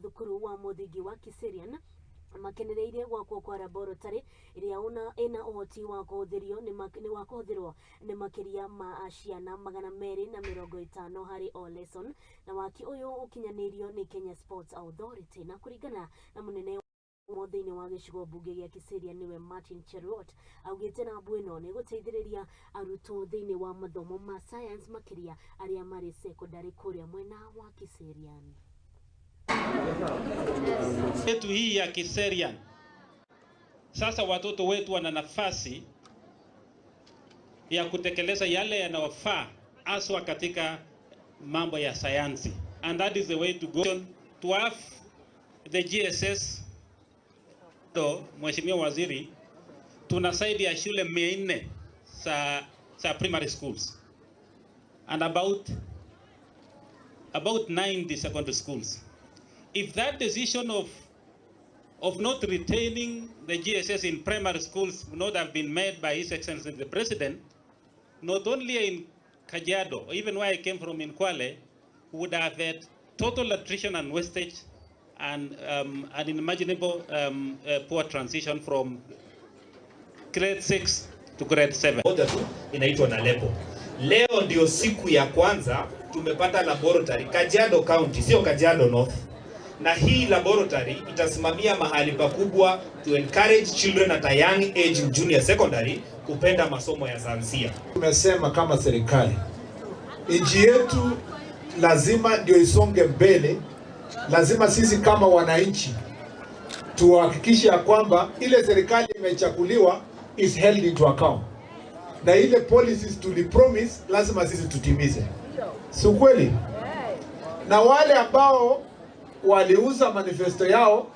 Thukuru wa mũthingi wa Kiserian makenereire gwakwo kwa laboratory ĩrĩa ona ĩna ũhoti wa kũhũthĩrio nĩ wa kũhũthĩrwo nĩ makĩria ma ciana 250 harĩ o lesson. Na waki ũyũ ũkinyanĩirio nĩ Kenya Sports Authority, na kũringana na mũnene thĩinĩ wa gĩcigo mbunge gĩa Kiserian, nĩwe Martin Cheruiyot, augĩte rambu ĩno nĩ gũteithĩrĩria arutwo thĩinĩ wa mathomo ma science, makĩria arĩa marĩ secondary kũrĩa mwena wa Kiserian. Yetu hii ya Kiserian. Sasa watoto wetu wana nafasi ya kutekeleza yale yanayofaa haswa katika mambo ya sayansi, and that is the way to go to have the GSS. To Mheshimiwa Waziri, tuna zaidi ya shule 400 za primary schools and about 90 secondary schools. If that decision of not retaining the GSS in primary schools would not have been made by His Excellency the President, not only in Kajiado, even where I came from in Kwale, would have had total attrition and wastage and an unimaginable poor transition from grade 6 to grade 7. Moja tu inaitwa Nalepo. Leo ndio siku ya kwanza tumepata laboratory Kajiado County, sio Kajiado North. Na hii laboratory itasimamia mahali pakubwa to encourage children at a young age in junior secondary kupenda masomo ya sayansia. Tumesema kama serikali, nchi yetu lazima ndio isonge mbele, lazima sisi kama wananchi tuhakikishe ya kwamba ile serikali imechaguliwa is held into account, na ile policies tulipromise lazima sisi tutimize, si kweli? Na wale ambao waliuza manifesto yao,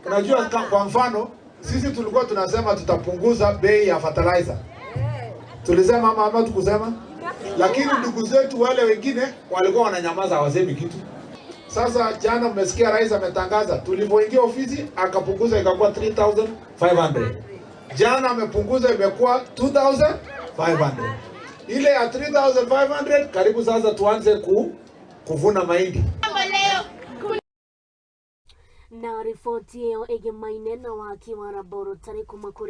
unajua kwa mfano sisi tulikuwa tunasema tutapunguza bei ya fertilizer, tulisema ama tukusema? Lakini ndugu zetu wale wengine walikuwa wananyamaza, hawasemi kitu. Sasa jana mmesikia rais ametangaza, tulipoingia ofisi akapunguza ikakuwa 3500. Jana amepunguza imekuwa 2500. Ile ya 3500, karibu sasa tuanze kuvuna mahindi. Na riboti ĩyo ĩgĩmaine na waki wa laboratory kuma kũrĩ